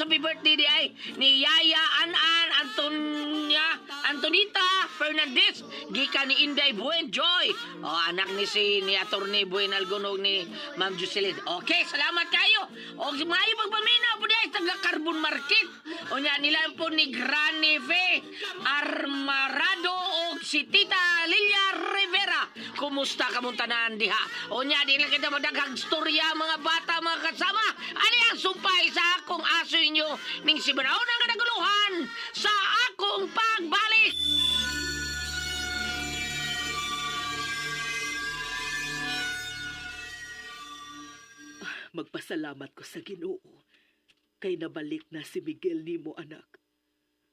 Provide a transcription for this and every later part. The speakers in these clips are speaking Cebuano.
Happy birthday di ay ni Yaya Anan Antonia Antonita Fernandez gikan ni Inday Buen Joy. O anak ni si ni Attorney Buen Algonog ni Ma'am Jocelyn. Okay, salamat kayo. Og maayo pagpaminaw po di ay taga Carbon Market. Unya nila po ni Granny Fe Armarado og si Tita Lilia Rivera. Kumusta kamong tanan diha? Unya di lang kita magdaghang storya mga bata mga kasama. Ani ang sumpay sa akong aso inyo ning si Banaon ang naguluhan sa akong pagbalik. Magpasalamat ko sa Ginoo. Kay nabalik na si Miguel nimo anak.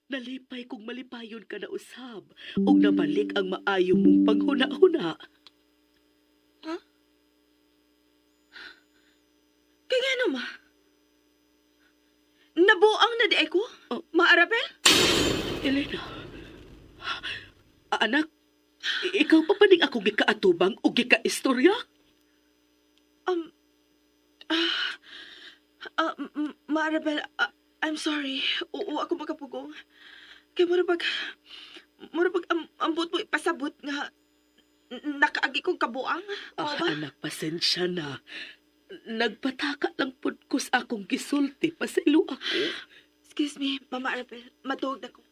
Nalipay kung malipayon ka na usab ug nabalik ang maayo mong panghuna-huna. Kaya nga ano, ma? Nabuang na di ay ko? Oh. Ma Arabel? Elena. Anak, ikaw pa pa ning akong gikaatubang o gikaistorya? Um, ah, ah, Ma Arabel, I'm sorry. Oo, ako makapugong. Kaya mura bag, ambot mo ipasabot nga, nakaagi kong kabuang. Ah, Oo ba? anak, pasensya na. Nagpataka lang pud ko sa akong gisulti, pasaylo ako. Excuse me, Mama Arabel. Matuog na ko.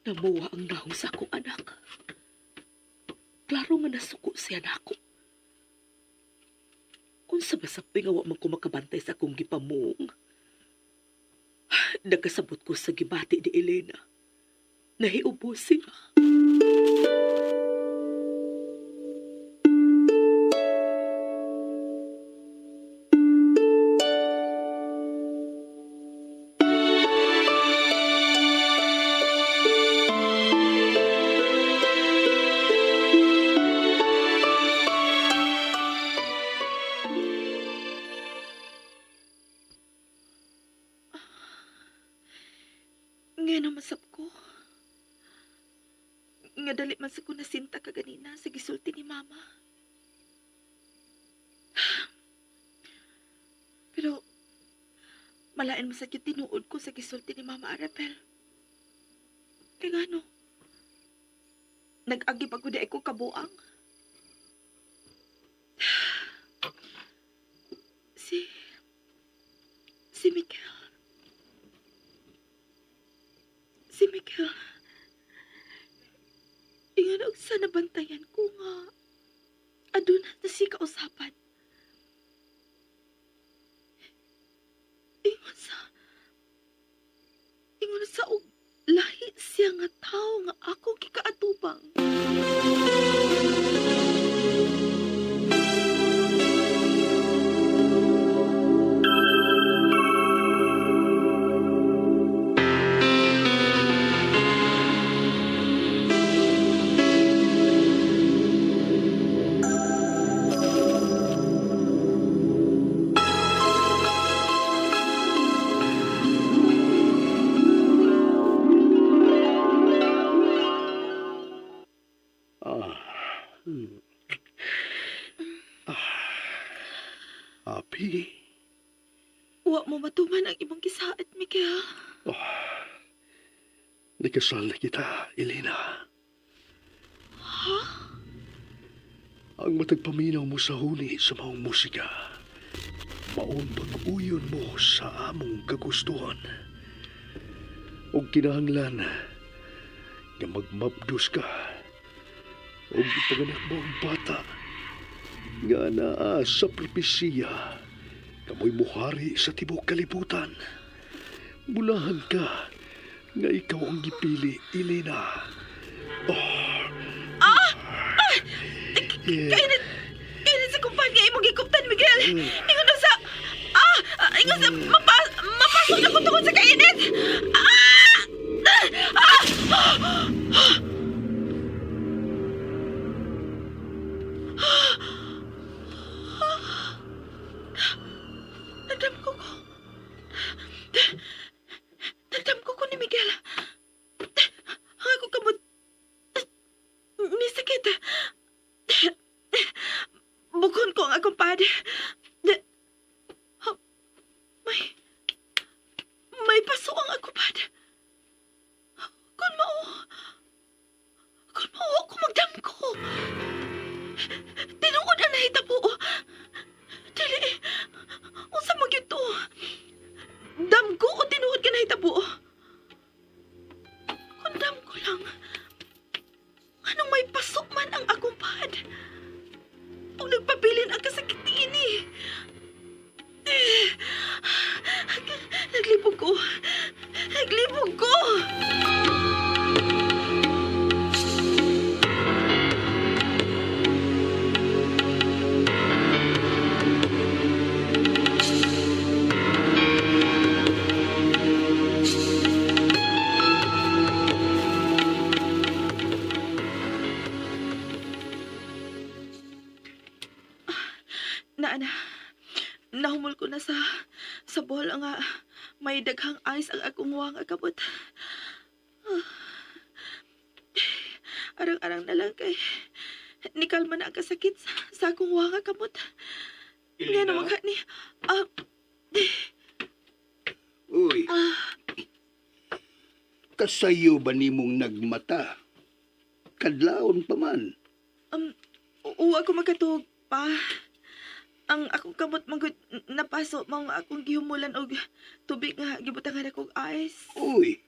Namuha ang nahong sa akong anak. Klaro nga nasuko siya nako. Unsa ba sa nga wa man ko makabantay sa akong gipamuong? Nagkasabot ko sa gibati ni Elena. Nahiubo siya. Nga naman sab ko. Nga dali man sa ko nasinta ka ganina sa gisulti ni Mama. Pero, malain mo sa gyud tinuod ko sa gisulti ni Mama Arabel. Kaya nga no, nag-agi pa ko di ko kabuang. Si, si Miguel. Si Miguel. Ingon og sa nabantayan ko nga aduna na si kausapan. Ingon sa ingon sa og lahi siya nga tawo nga ako gikaatubang. Ah. Ah. Api. Wa mo matuman ang imong gisaad, Miguel. Oh. Nakasal na kita, Elena. Ha? Ang matagpaminaw mo sa huni sa maong musika, maong pag-uyon mo sa among kagustuhan. Og kinahanglan nga magmabdos ka og ipanganak mo ang bata nga naa sa propesiya kamoy muhari sa tibok kalibutan. Mulahan ka nga ikaw ang gipili, Elena. Oh. Ah! Yeah. Kainit, kainit sa kumpanya imong gikuptan, Miguel. Ingon na sa ingon sa mapasok na ko tungod sa kainit. Ah! Ah! Nadam ko ko. Nadam ko ko ni Miguel. Ang ako kamot. Ni sakit. Bukon ko ang akong pad. Damgo o tinuod ka nahitabo? Kundam ko lang. Anong may pasok man ang akong pad? O nagpabilin ang kasakit niini. Eh, naglibog ko. Naglibog ko. Na, na. Nahumol ko na sa bol nga may daghang ice ang akong wang akabot. Ah. Arang-arang na lang kay nikalma na ang kasakit sa akong wang akabot. Nga naman ka ni ah, Uy, ah, kasayo ba nimong nagmata? Kadlaon pa man. um, uwa ko makatuog pa. Ang akong kamot manggod napaso mao nga akong gihumulan og tubig nga gibutangan akong ice. Uy,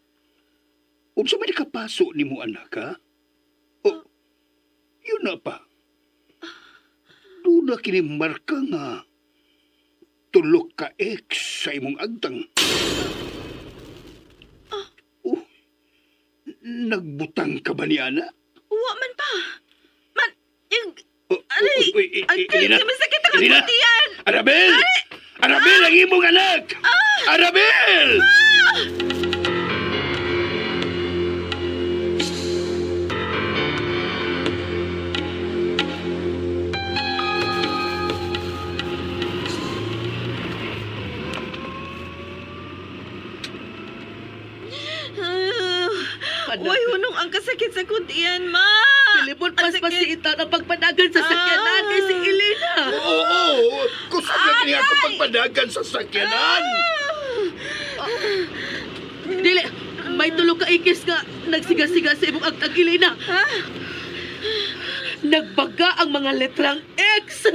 unsa man nakapaso nimo anak ha? Oh, yun na pa. Doon na kini marka nga tulok ka ex sa imong agtang. Oh, nagbutang ka ba ni ana? Uwa man pa. Man, yung Oh, Aray! uy, uy, Ay, Elena! masakit ang Elena! akong. Arabel! Arabel ang imong anak! Arabel! Anak. Uy, hunong ang kasakit sa kuntian, ma! Filimon, Ang sakit. paspasiitan ang pagpanagan sa sakyanan kay si Elena. Oo, oo. Kusog na kini ako pagpadagan sa sakyanan. Dili, may tulo ka ikis nga nagsiga-siga sa imong agtag, Elena. Ha? Nagbaga ang mga letrang X.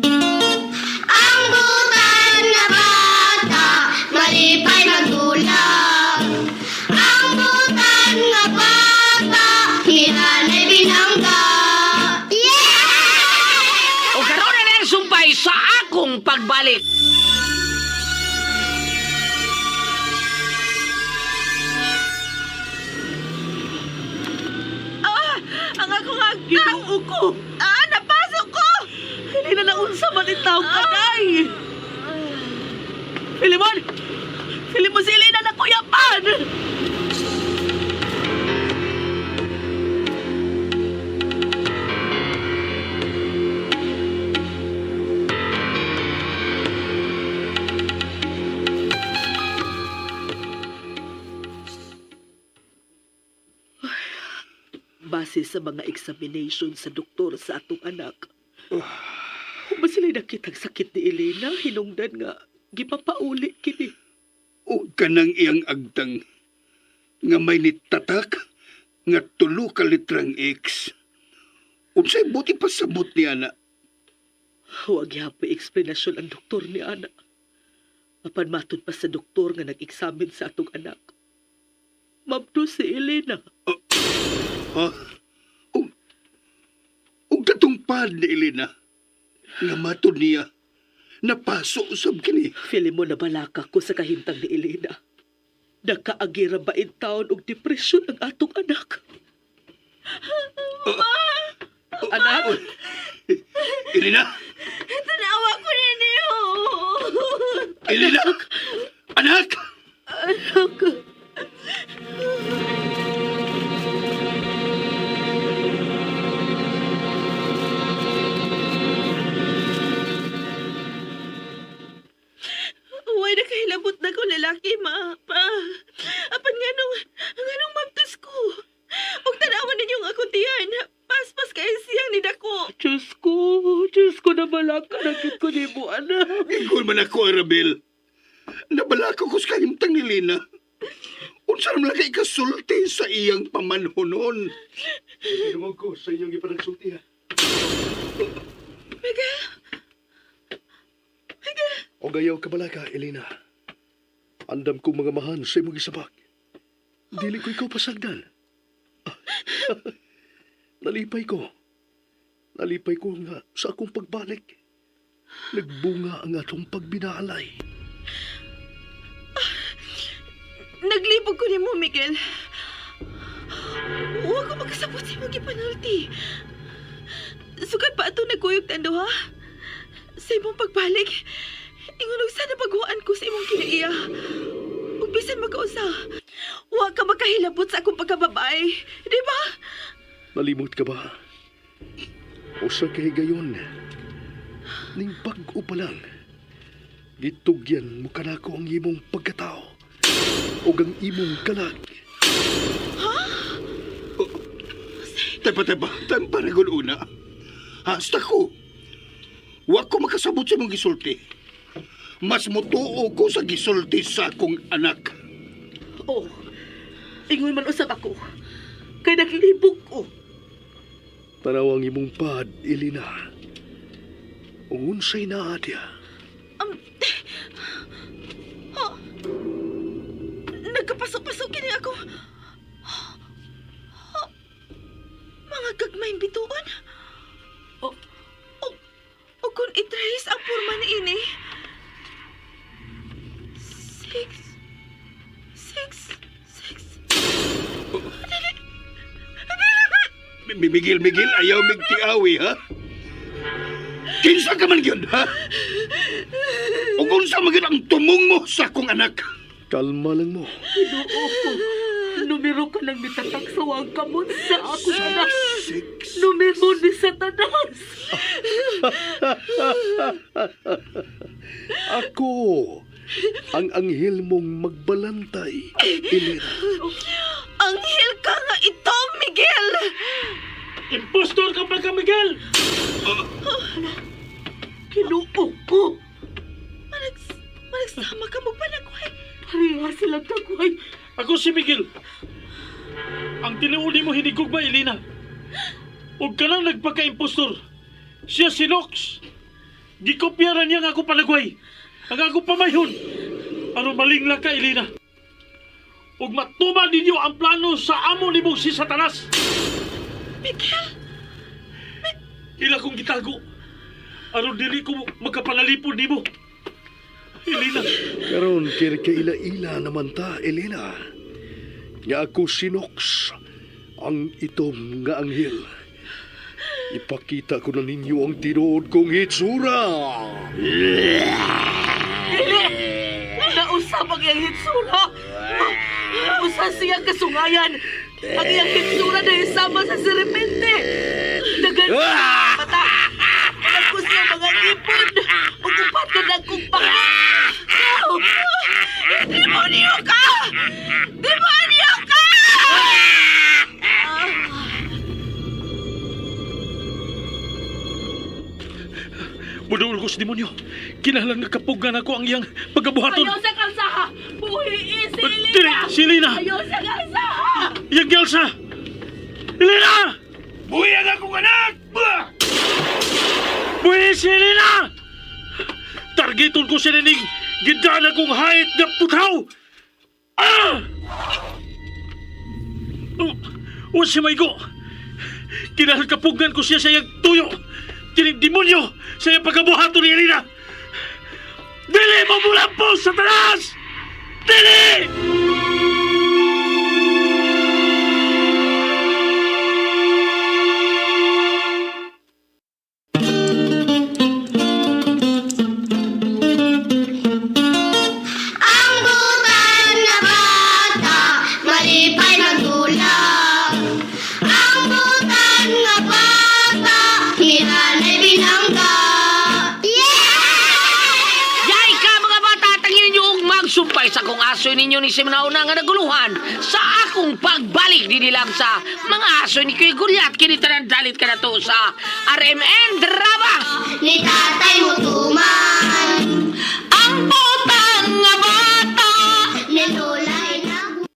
Ang butan na bata, malipay magdulak. Ang butan nga bata, hinanay binangga. Yeah! O karon na lang sumpay sa akong pagbalik. Ah, ang akong agtang! Ginoo ko. Ah, napasok ko! Elena, naunsa man itaw kanay. Filimon! Filimon, si Elena nakuyapan! Base sa mga examination sa doktor sa atong anak, human sila'y nakitang sakit ni Elena, hinungdan nga, gipapauli kini. O kanang iyang agtang nga may nitatak nga tulo ka litrang X. Unsay buti pa sabot ni ana? Huwag yapoy eksplanasyon ang doktor ni Ana. Apan matod pa sa doktor nga nag-examine sa atong anak. Mabdo si Elena. Ha? Og og katong pad ni Elena nga matod niya napaso usab kini. Filimon, nabalaka ko sa kahimtang ni Elena. Nakaagira ba in taon og depresyon ang atong anak? Anak, Elena! Tanawa ko ninyo! Elena! Anak! Anak. Uy, nakahilabot na ko lalaki, ma. Pa. Apan nga nung mabtos ko. Huwag tanawan ninyo ang akong tiyan. Paspas kayo siyang nidako. Diyos ko, Diyos ko, nabalaka. Nagkit ko nimo, anak. Ingkol man ako, Arabel. Nabalaka ko sa kahimtang ni Lina. Unsa naman lang kay kasulti sa iyang pamanhonon. Tinungog ko sa inyong ipanagsulti ha. Miguel! Miguel! O gayaw ka balaka, Elena. Andam kong mga mahan sa imong isabak. Dili ko ikaw pasagdan. Nalipay ko. Nalipay ko nga sa akong pagbalik. Nagbunga ang atong pagbinaalay. Naglibog ko nimo, Miguel. Huwag ko makasabot sa imong gipanulti. Sugad pa ato nagkuyog tando, ha? Sa imong pagbalik, ingon og sana paguan ko sa imong kinaiya. Ug bisan makausa, wa ka makahilabot sa akong pagkababae. Di ba? Nalimot ka ba? O sa kahigayon, ning bag-o pa lang, gitugyan mo kanako ang imong pagkatao o ang imong kalag. Tepa, tepa, tempa na una. Hasta ko. Wa ko makasabot sa imong gisulti. Mas mutuo ko sa gisulti sa akong anak. Oh, ingon man usab ako. Kay naglibog ko. Tanaw ang imong pad, Elena. Ug unsay naa diya? Ha? Nagkapasok-pasok kini ako. Ha? Mga gagmayng bituon. Oh. O, o kung i-trace ang forma ni ini. 6, 6, 6. Migil, Migil, ayaw migtiawi, ha? Kinsa ka man yun, ha? Ug unsa man gyud ang tumong mo sa akong anak? Kalma lang mo. Ginoo ko. Numero ka ng mitatak sa wang kamot sa akong anak. 6. Numero ni Satanas. Ako, ang anghel mong magbalantay, Elena. Anghel ka nga ito, Miguel! Impostor ka pa ka, Miguel! Ginoo ko. Managsama ka mo panagway. Pareha silang tagway. Ako si Miguel. Ang tinuuli mo hinigugma, Elena. Huwag ka nang nagpagka-impostor. Siya si Nox. Gikopyaran niya ang ako palagway. Ang ako pamayhon. Ano maling lang ka, Elena. Ug matuman ninyo ang plano sa amo ni mong si Satanas. Miguel! Ila kong gitago. Aron dili ko magkapanalipon nimo. Elena, Karon kay kaila-ila naman ta, Elena. Nga ako si Nox, ang itom nga anghel. Ipakita ko na ninyo ang tinuod kong hitsura. Dili! Nausap ang iyang hitsura! Usa siya kasungayan! Ang iyang hitsura na isama sa serpente! Dagan siya ang mata! Nagkus siya mga ipon! Ug upat ka nagkong paka! Demonyo ka! Demonyo ka! Budol ko sa demonyo. Kinahanglan nga kapugan ako ang iyang pagabuhaton. Ayaw sa kalsaha! Buhiin si Dili, Elena! si Elena! Ayaw sa kalsaha! Iyang gelsa! Elena! Buhi ang akong anak! Bah! Buhi si Elena! Targeton ko si Nining gidana kong hayit na putaw! Ah! Oh, oh, si Maigo! Kinahanglan kapugan ko siya sa iyang tuyo! Kining demonyo sa iyang pagabuhaton ni Elena! Dili mo mula po, Satanas! Dili! Ang butan nga bata, malipay magdulak. Ang butan nga bata, hinanay binangga. Yeah! Yay ka mga bata, tangin ninyo og magsumpay. Surprise akong asoy ninyo ni Simnauna nga naguluhan sa akong pagbalik dinhi lang sa mga asoy ni Kuya Gulyat. Kini tanan dalit ka na to sa RMN Drama. Ni tatay mo tuman.